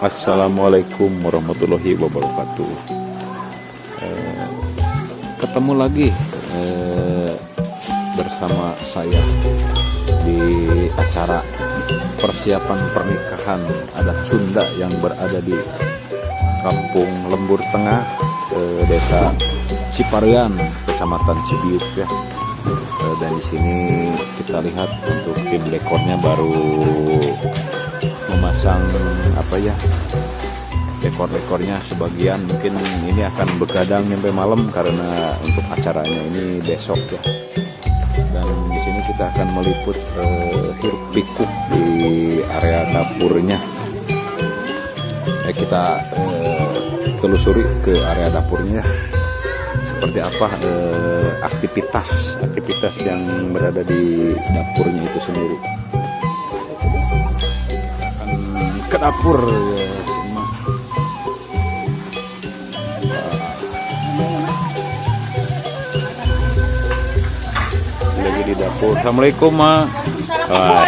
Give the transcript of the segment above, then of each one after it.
Assalamualaikum warahmatullahi wabarakatuh. Ketemu lagi bersama saya di acara persiapan pernikahan adat Sunda yang berada di Kampung Lembur Tengah, Desa Ciparian, Kecamatan Cibiuk ya. Dan di sini kita lihat untuk tim dekornya baru memasang apa ya, dekor-dekornya sebagian. Mungkin ini akan begadang sampai malam karena untuk acaranya ini besok ya. Dan di sini kita akan meliput hiruk pikuk di area dapurnya. Kita telusuri ke area dapurnya ya, seperti apa aktivitas aktivitas yang berada di dapurnya itu sendiri. Kita akan ke dapur ya semua. Wah. Lagi di dapur. Assalamualaikum, Ma. Wah,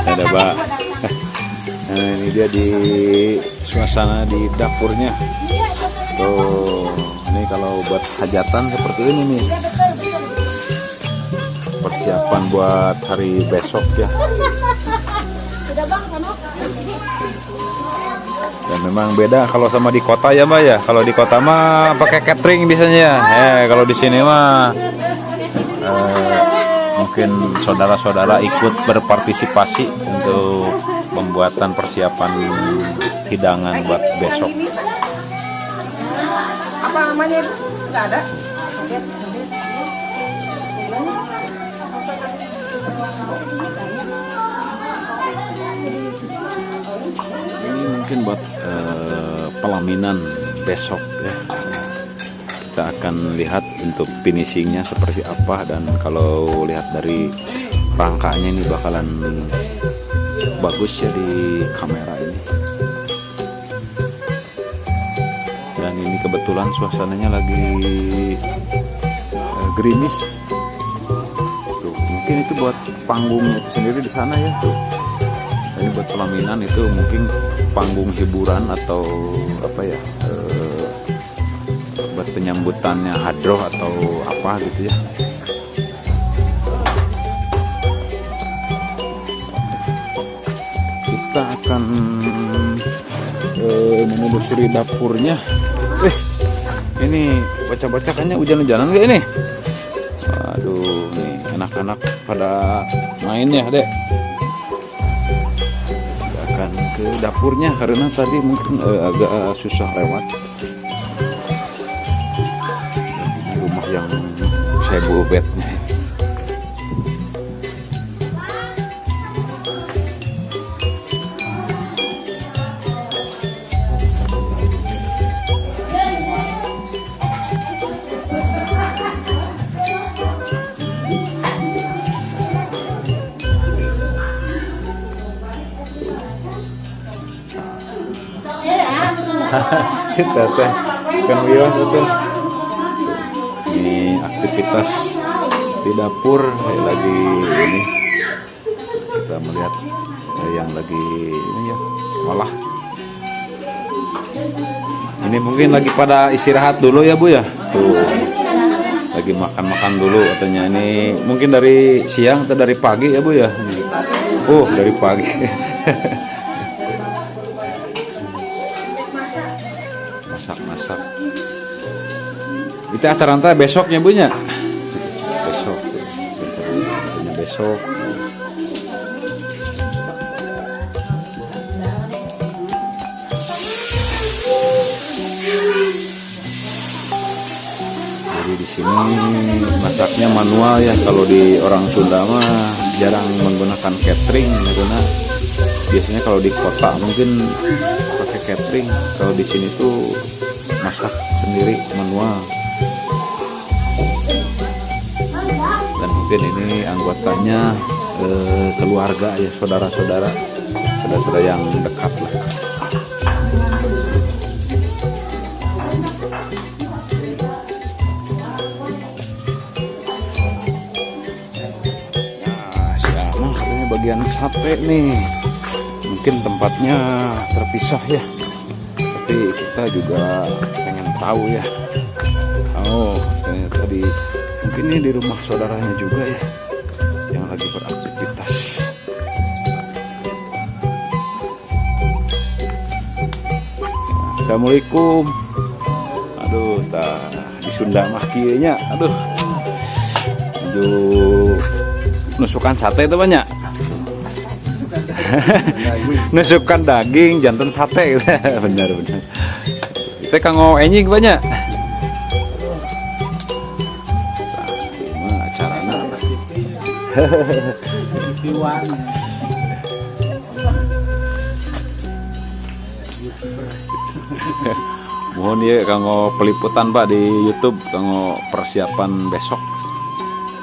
ada Pak. Nah, ini dia di suasana di dapurnya. Tuh, ini kalau buat hajatan seperti ini nih. Persiapan buat hari besok ya. Sudah, Bang, sama. Dan memang beda kalau sama di kota ya, Mbak, ya. Kalau di kota mah pakai catering biasanya ya. Kalau di sini mah mungkin saudara-saudara ikut berpartisipasi untuk pembuatan persiapan hidangan buat besok. Apa namanya itu? Nggak ada. Ini mungkin buat pelaminan besok ya. Kita akan lihat untuk finishingnya seperti apa, dan kalau lihat dari rangkanya ini bakalan bagus ya di kamera ini. Dan ini kebetulan suasananya lagi gerimis. Tuh, mungkin itu buat panggungnya itu sendiri di sana ya tuh. Ini buat pelaminan itu mungkin panggung hiburan atau apa ya, buat penyambutannya hadroh atau apa gitu ya. Kita akan menelusuri dapurnya. Ini bocah-bocah kayaknya hujan-hujanan gak ini? Waduh, nih anak-anak pada main ya, Dek. Kita akan ke dapurnya karena tadi mungkin agak susah lewat. Ini rumah yang saya bobet nih. Kita teh kan wios tuh. Ini aktivitas di dapur lagi ini. Kita melihat yang lagi ini ya, olah. Ini mungkin lagi pada istirahat dulu ya, Bu, ya. Tuh. Lagi makan-makan dulu katanya. Ini mungkin dari siang atau dari pagi ya, Bu, ya. Oh, dari pagi. Masak-masak. Itu acara nanti besoknya, Bu, nya. Besok. Rencananya besok. Jadi di sini masaknya manual ya. Kalau di orang Sunda mah jarang menggunakan catering karena biasanya kalau di kota mungkin pakai catering. Kalau di sini tuh masak sendiri manual. Dan mungkin ini anggotanya keluarga ya, saudara-saudara, saudara-saudara yang dekat lah. Nah, si Amang katanya bagian sate nih. Mungkin Mungkin tempatnya terpisah ya. Tapi kita juga pengen tahu ya. Oh, ternyata di mungkin ini di rumah saudaranya juga ya yang lagi beraktivitas. Assalamualaikum. Aduh, tah di Sunda mah kieu nya. Aduh. Nuju nusukan sate itu banyak. Nusukan daging janten sate gitu. Benar benar. Itu kanggo enjing banyak. Nah, ieu mah acarana. Piwan. Mohon ya kanggo peliputan, Pak, di YouTube kanggo persiapan besok.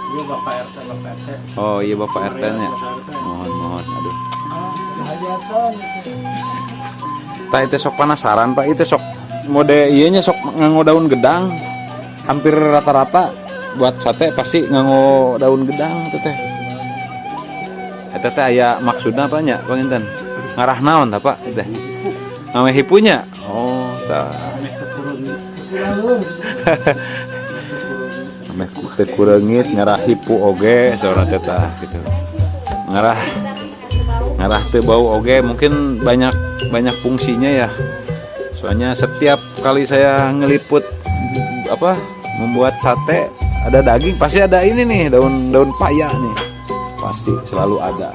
Iya, Bapak RT, Bapak RT. Oh iya, Bapak RT-nya. Bapak RT. Mohon mohon, aduh. Hajatan. Tah, itu sok penasaran, Pak, itu sok mode ieu nya sok nganggo daun gedang. Hampir rata-rata buat sate pasti nganggo daun gedang itu teh. Eta teh aya maksudna apa nya, panginten? Ngarah naon tah, Pak, itu teh? Name hipunya. Oh, tah. Meh keturun. Meh teu kureungit ngarah hipu oge saurna teh tah gitu. Ngarah ngarah teu bau oge, mungkin banyak banyak fungsinya ya. Soalnya setiap kali saya ngeliput apa membuat sate ada daging pasti ada ini nih, daun daun paya nih. Pasti selalu ada.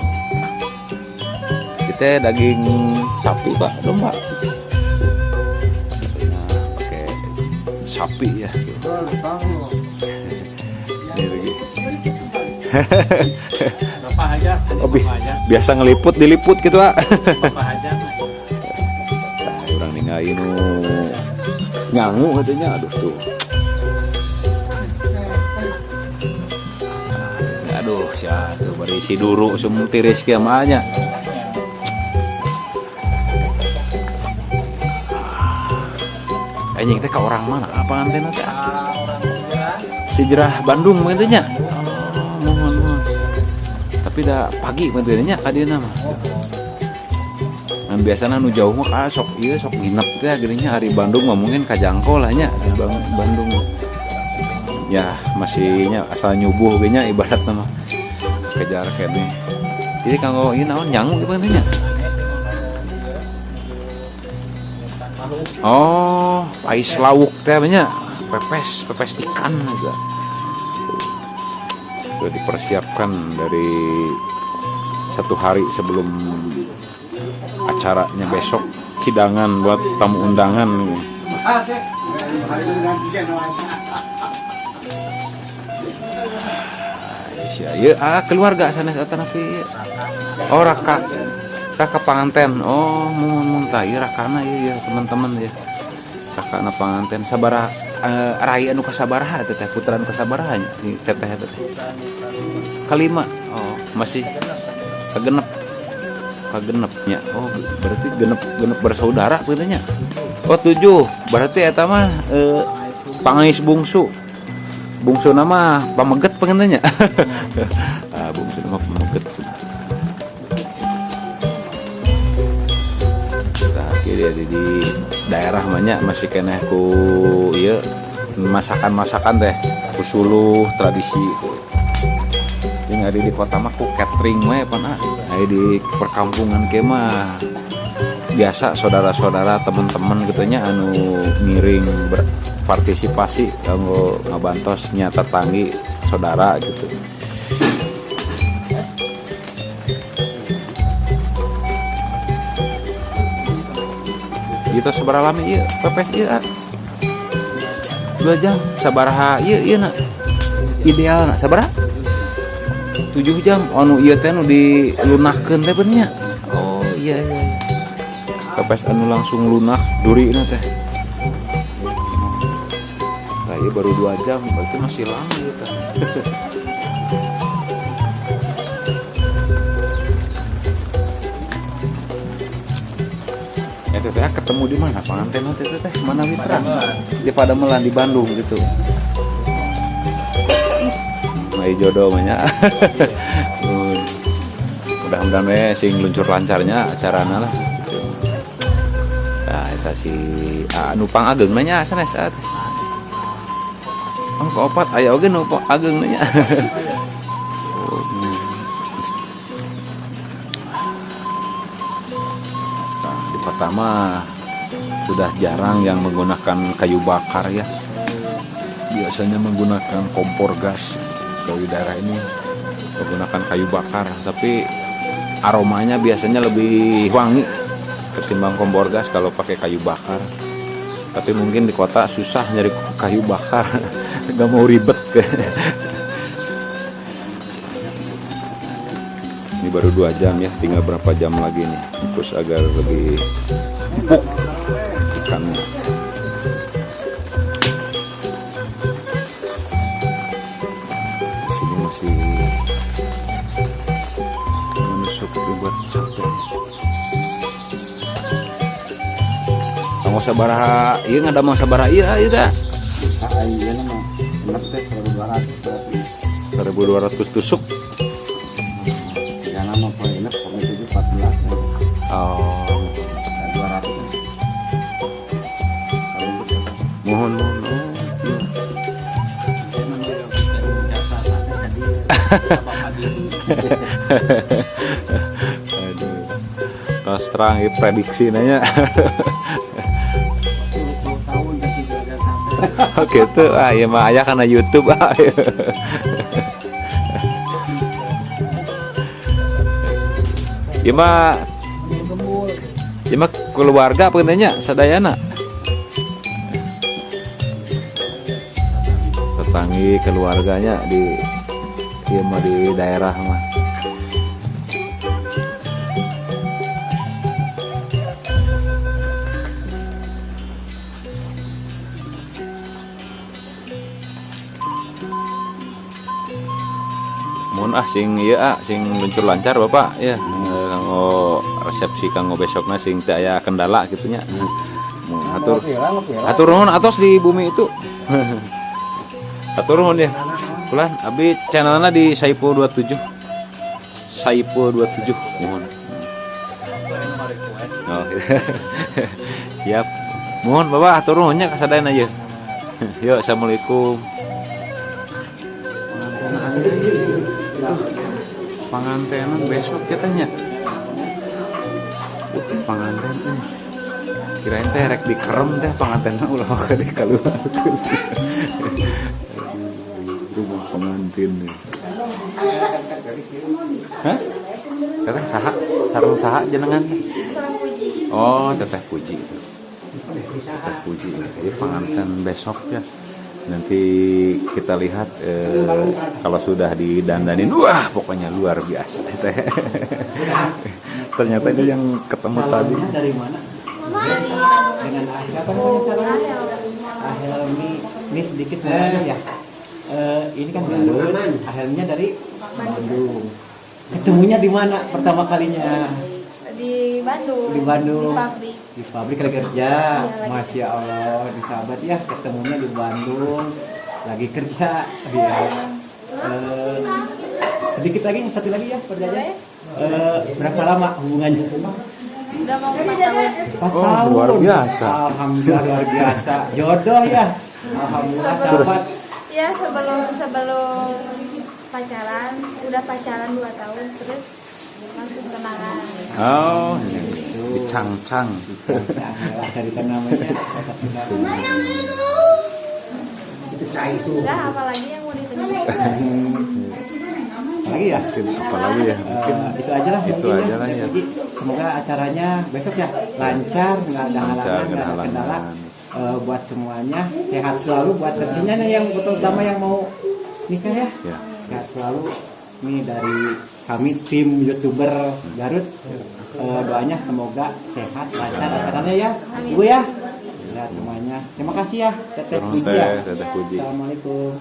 Kita daging sapi, Pak, domba. Nah, pakai sapi ya. Ini lagi. Bapak aja. Oh, Bapak aja. biasa ngeliput diliput gitu, Pak. Bapak aja. Nah, urang ningali nu nyangu katanya, aduh tuh. Nah, aduh, sia tuh bari si duru sum tiris kieu mah nya. Ah, anjing teh ka orang mana? Apa antena teh? Orang Cijerah. Cijerah Bandung mah nya. Oh, mohon mohon. Tapi dah pagi mah nya ka dieu mah. Nah, biasanya nu jauh mah ka sok ieu sok nginep teh geuning ari Bandung mah mungkin kajangko lah nya Bandung mah. Ya, masihnya asal nyubuh ge nya ibaratna mah. Kejar keneh. Jadi kanggo ieu naon nyangu ieu nya? Oh, pais lauk teh nya. Pepes, pepes ikan juga. Sudah dipersiapkan dari satu hari sebelum acaranya besok, hidangan buat tamu undangan. Asik. Sia ieu ah keluarga sanes atanapi. Oh, raka. Raka panganten. Oh, mohon mohon, tah ieu rakana ieu ya teman-teman ya. Rakana panganten sabaraha rai anu kasabaraha eta teh, putra anu kasabaraha nya si teteh eta teh? Kalima. Oh, masih kagenep. Kagenepnya. Oh, berarti genep genep bersaudara kitu nya. Oh, tujuh. Berarti eta mah pangais bungsu. Bungsu nama pameget pengennya. Ah, bungsu nama pameget. Nah, kieu di daerah banyak masih keneh ku ieu masakan-masakan teh ku suluh tradisi. Ini ada di kota mah ku catering mah ya pan ah. Ada di perkampungan ke mah biasa saudara-saudara teman-teman gitu nya anu ngiring berpartisipasi kanggo ngabantos nya tetanggi saudara gitu. Gitu sabaraha lami ieu pepes ieu, ah? 2 jam. Sabaraha ieu ieu na ideal na sabaraha? 7 jam. Anu ieu teh anu dilunakkeun teh bener nya. Oh iya iya iya. Pepes anu langsung lunak durina teh. Nah, iya baru 2 jam berarti masih lama gitu. Eh, teteh ketemu di mana panganten teh teh? Mana mitra? Di Padamelan di Bandung gitu. Nah, jodoh mah nya. Mudah-mudahan we sing luncur lancarnya acarana lah gitu. Nah, eta si anu pang ageng nya sanes teh. Oh, kaopat aya oge nu ageng nya. Oh, Nah, di pertama sudah jarang yang menggunakan kayu bakar ya. Biasanya menggunakan kompor gas. Kalau di daerah ini menggunakan kayu bakar, tapi aromanya biasanya lebih wangi ketimbang kompor gas kalau pakai kayu bakar. Tapi mungkin di kota susah nyari kayu bakar, nggak mau ribet. Ini baru 2 jam ya, tinggal berapa jam lagi nih, terus agar lebih empuk ikannya. Di sini masih menusuk dibuat sate. Kamu sabaraha, iya nggak ada mau sabaraha, iya iya dah. Ah, iya mah. Bener teh 1200 berarti. 1200 tusuk. Tiga nama poin ini pokoknya 7 14. Oh, 200. Mohon mohon. Oh, iya. Jasa sate tadi Bapak itu. Aduh. Terus terang ini prediksi nanya. 10 tahun jadi belajar sate. Oh gitu, ah iya mah aya karena YouTube ah. Ieu mah ieu mah keluarga apa nya sadayana. Tetanggi keluarganya di ieu mah di daerah mah. Mohon ah sing ieu ah sing luncur lancar Bapak ya. Kanggo resepsi kanggo besokna sing teu aya kendala kitu nya. Mohon hatur. Hatur nuhun atos di bumi itu. Hatur nuhun ya. Kulan abi channelna di Saipul 27. Saipul 27 mohon. Oh, siap. Mohon Bapak hatur nuhun nya kasadayana ieu. Yuk, assalamualaikum. Pengantenan besok katanya. Panganten eh. Kirain teh rek dikerem teh panganten ulah mah dikaluarkeun. Rumah pengantin nih. Hah? Teteh saha? Sareng saha jenengan teh? Oh, Teteh Puji itu. Teteh Puji. Jadi pengantin besok ya. Nanti kita lihat kalau sudah didandanin, wah pokoknya luar biasa. Teh. Ternyata itu yang ketemu tadi. Calonnya dari mana? Dengan siapa namanya calonnya? Ahelmi. Ini sedikit menanya ya. Ini kan Garut, Ahelminya dari Bandung. Ketemunya di mana pertama kalinya? Di Bandung. Di Bandung. Di pabrik. Di pabrik lagi kerja. Iya, lagi. Masya Allah, di sahabat ya, ketemunya di Bandung lagi kerja. Iya. Sedikit lagi, satu lagi ya pertanyaan. Berapa lama hubungannya? Udah mau 4 tahun. 4 Oh, tahun. luar biasa. Alhamdulillah luar biasa. Jodoh ya. Alhamdulillah sahabat. Ya sebelum sebelum pacaran, udah pacaran 2 tahun, terus langsung tunangan. Oh, dicangcang. Nah, cerita namanya. Udah, apalagi yang mau ditanyakan? Lagi ya? Apalagi ya? Mungkin Itu aja lah itu mungkin aja lah ya. Jadi, semoga acaranya besok ya lancar, nggak ada Lancar, halangan, nggak nggak ada ada kendala. halangan. Buat semuanya sehat selalu, buat tentunya nih yang terutama yang mau nikah ya. Ya. Sehat selalu. Nih dari kami tim YouTuber Garut, doanya semoga sehat lancar acaranya ya. Amin. Ibu ya. Sehat semuanya. Terima kasih ya, Teteh Turun Puji ya. teh, Teteh Puji. Assalamualaikum.